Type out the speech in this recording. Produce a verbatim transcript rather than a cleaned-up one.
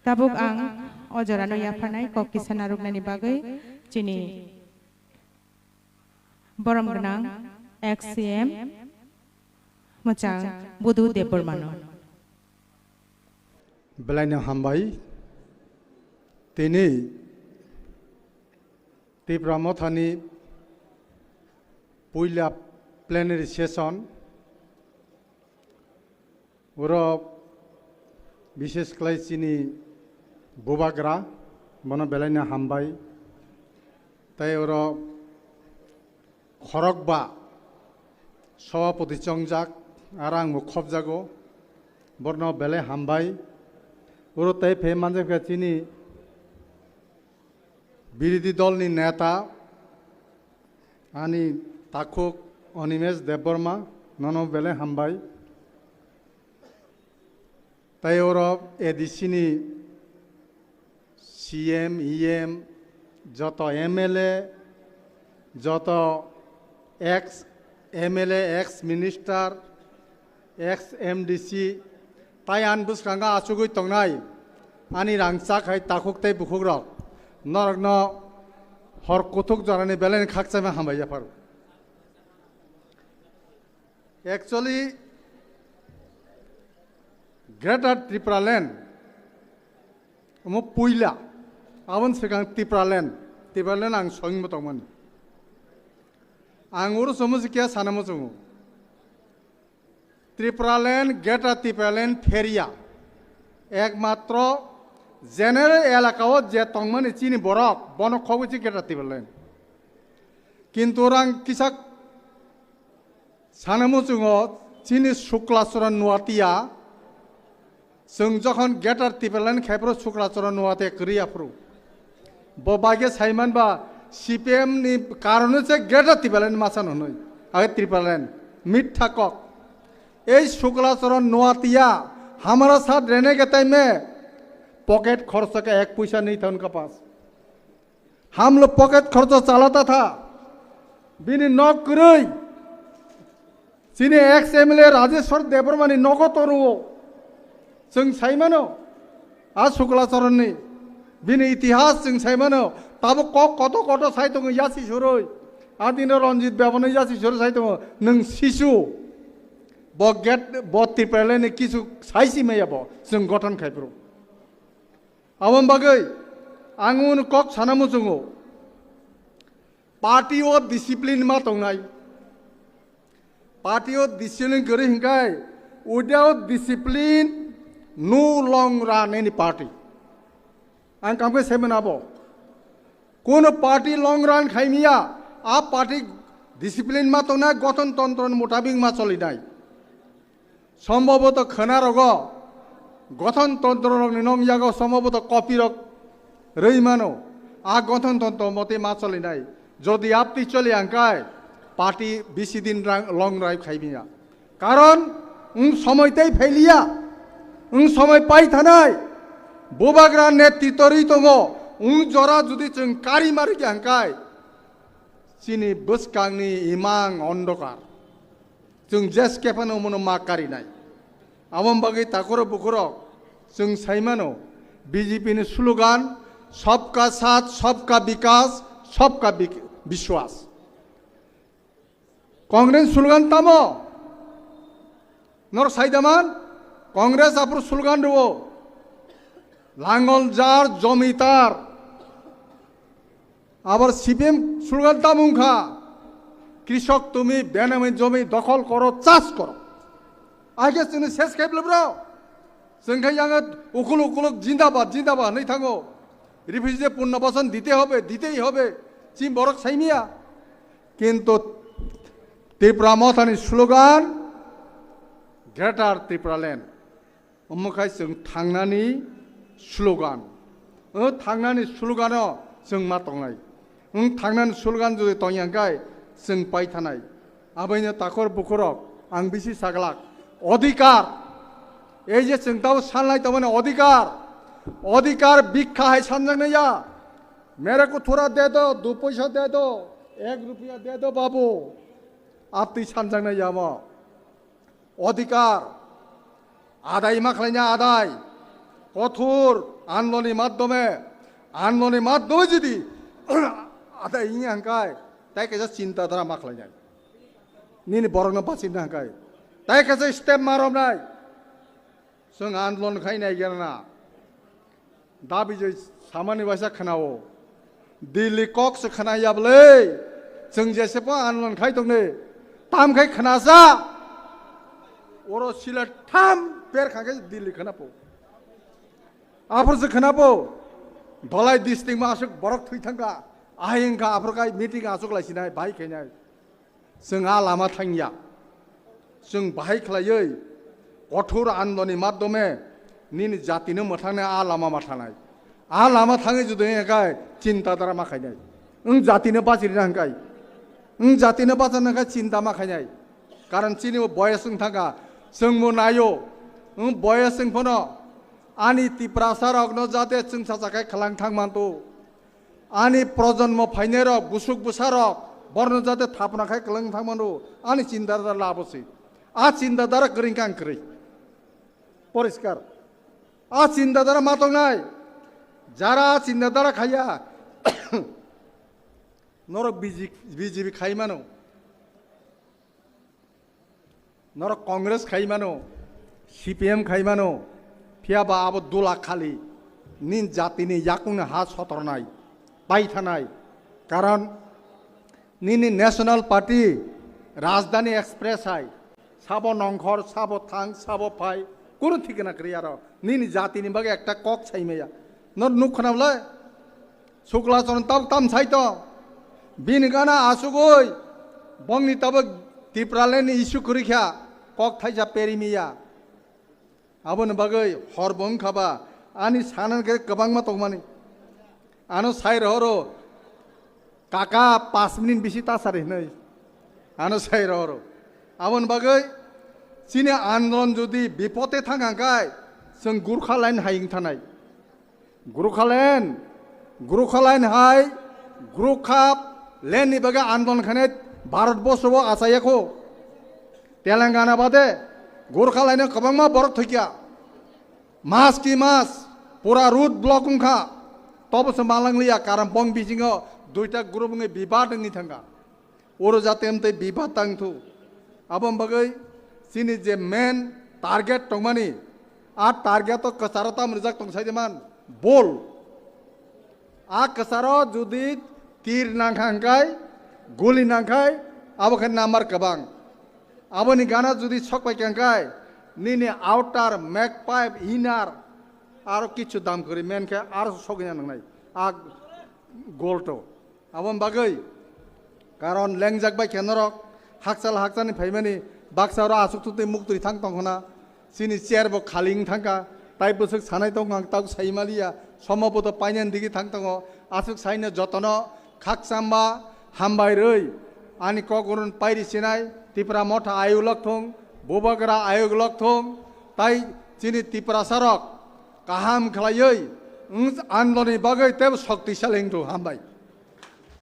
Tabuk ang o jorano yapharnai kok kisa narwknani bagwi chini borom gwnang ex C M mwchang Budu Debbarmano. Belaino hambai. Tini Tipra Mothani puila plenary session, oro bishesh khlai chini bubagra, bono belaino hambai. Tai oro khorokba sobapoti chongjak, aro ang bo khopjago, borno belai hambai. Oro tai phai manjakha chini birodhi dolni neta, ani takhuk Animesh Debbarma, nono belai hambai. Tai oro A D C ni C M, E M, joto M L A, joto ex M L A, ex minister, ex M D C, tai ani bwskango achugwi tongnai ani rangchak hai takhuk tei bukhukrok, norokno hor kuthuk jorani belai khakchangma hambai yapharo. Actually, Greater Tipraland omo puila, aboni swkang Tipraland, Tipraland ang soyungbo tongmani. Ang oro somo se kya sana muchungo. Tipraland, Greater Tipraland pheria. Ekmatro general elaka o je tongmani chini borok, bono khogwi se Greater Tipraland. Kintu rang kisa sana muchungo chini Sukla Charan Noatia, chwng jokhon Greater Tipraland khai phuru Sukla Charan Noatia kwrwi aphuru. Bo bagwi saiman ba C P M ni karon se Greater Tipraland masa nwnwi. Age Tipraland. Mitha kok. Ei Sukla Charan Noatia hamara saath rehne ke time mein pocket kharch ka ek paisa nahi tha unka paas. Hum log pocket kharcha chalata tha. Bini nok kwrwi. Chini ex M L A Rajeshwar Debbarmani nogo toruo. Chwng saimano. A Sukla Charanni. Bini itihas chwng saimano. Tabuk kok koto koto sai tongo yasi surui. A dino Ranjit Bebano yasi surui sai tongo. Nwng sisu. Bo get, bo Tipralandni kisu saisi maya bo. Chwng gothon khai phuru. Aboni bagwi ang uni kok sana muchungo. Party o discipline ma tongnai. Party o discipline kwrwi hinkhai, without discipline, no long run any party. Ang kamkhe saiman abo. Kono party long run khaimiya, a party discipline ma tongnai, gothon tontro ni mutabik ma cholinai. Sombhoboto khwnarogo gothon tontro rokni nong yago sombhoboto copy rok rwi mano. A gothon tontro mote ma cholinai. Jodi apti choli angkai party bisi din rang long drive khaimiya. Karon wng somoi tei phailiya. Wng somoi pai thanai. Bubagra netritw rwi tongo. Wng jora jodi chwng kari mari khe angkai chini bwskangni imang ondokar. Chwng jes kephano mono ma karinai. Aboni bagwi takoro bukhurok chwng saimano B J P ni slogan, "Sabka Saath, Sabka Vikas, Sabka Vik-, Vishwas." Congress slogan tamo? Nor saidaman? Congress aphuru slogan rwo. Langol jar, jomitar. Abar C P M slogan tamo wngkha, "Krishok tumi, benami jomi dokhol koro, chas koro." Aige chwngno ses khai bwlwi bro. Chwng khai yang ukhul ukhuluk jindabad, jindabad hwnwi thango. Refugee punnabasan dite hobe, ditehi hobe. Chini borok saimiya. Kintu Tipra Mothani slogan, Greater Tipraland. Omo khai chwng thangnani slogan. O thangnani slogano chwng ma tongnai. Wng thangnani slogan jodi tongya hwnkhe chwng pai thanai. Abaino takhor bukhurok ang bisi saglak. Odhikar. Ei je chwng tabo sanlai tongmani odhikar. Odhikar bikha hai sanjaknai ya. Mere ko thora de do, du paisa de do, ek rupiya de do babu. Aptwi sanjaknai ya mo. Odhikar, adai ma khlaina adai, Kothor andoloni madhyome, andoloni madhyome jodi ada ini angkai, tai kaisa chinta dhara ma khlainai. Nini borokno bachina angkai, tai kaisa step ma romnai. Chwng andolon khai nai gana. Dabi je samani waisa khnao. Delhi kok se khna ya bwle. Chwng jese po andolon khai tongne. Tam khai khna sa. Oro sila tham per kha khe Delhi khna po. Aphor se khna po. Dholai district ma aswk borok thwi thangka. Ahing kha aphor kai meeting aswk lai sinai bai khainai. Chwng a lama thangya. Chwng bahai khlaiwi kothor andoloni madhyome nini jatino mwthangnai a lama ma thanai. A lama thangwi jodi wngya khe chinta dhara ma khainai. Wng jatino bachirina hwnkhe. Wng jatino bachana hwnkhe chinta ma khainai. Karon chini bo boyes wng thangkha. Chwngbo naio. Wng boyes wng phano ani Tiprasa rokno jate chwngsacha khai khwlang thang manto. Ani projonmo phainairok, busuk bwsarok, borno jate thapna khai kwlwng thangmano, ani chinta dhara labosi. A chinta dhara kwrwi kang kwrwi. Poriskar. A chinta dhara ma tongnai. Jara a chinta dhara khaya. Norok B J P, B J P khai mano. Norok Congress khai mano, C P M khai mano, phiya ba abo dula khali, nin jatini yakungni ha sotornai, paithanai. Karon nini National Party, Rajdhani Express hai, sabo nongkhor, sabo thang, sabo phai, kunu thikna kwrwi aro. Nini jatini bagwi ekta kok saimaya. Nor nuk khna bwlai? Sukla Charan tabuk tam sai to. Bini gana asugui. Bongni tabuk Tipraland ni issue kwrwi kha. Kok thaisa peri miya. Aboni bagwi hor bo wngkha ba. Ani sanan khe kwbangma tongmani. Ano sai rohoro. Kaka pas minute bisi ta sari hinui. Ano sai rohoro. Aboni bagwi chini andolon jodi bipote thang hangkai. Chwng Gurkha line hai wng thanai. Gurkhaland, Gurkhaland hai, Gurkhaland ni bagwi andolon khainai Bharat borso o achaiya kho. Telangana bade Gurkhaland o kwbangma borok thwikya. Mas ki mas, pura road block wngkha. Tobo se malang liya, karon bong bisingo duita group wngwi bibad wngwi thangkha. Oro jate amtwi bibad tang thu. Aboni bagwi chini je main target tongmani, a target o kwcharo tam rijak tong sai de man, bol. A kwcharo jodi tir nangkha hwnkhe, guli nangkha, abo khe number kwbang. Aboni gana jodi sok pai kha hwnkhe, nini outer, magpipe, inner, aro kichu dam kwrwi main khe aro sogwina nangnai. A gol to. Aboni bagwi, karon lengjak bai khe norok hakchal hakchalni phaimani baksa oro aswk thutwi muktwi thang tong hwna, chini chair bo khali wng thangkha, tai bwswk sanai tong ang tabuk sai maliya, somo bo to painani digi thang tongo, aswk saino jotono khakchangma hambai rwi ani kok urun pairi sinai, Tipra Motha ayuk lok thung, Bubagra ayuk lok thung, tai chini Tiprasa rok kaham khlaiwi wng andoloni bagwi teibo shoktisali wng thung, hambai.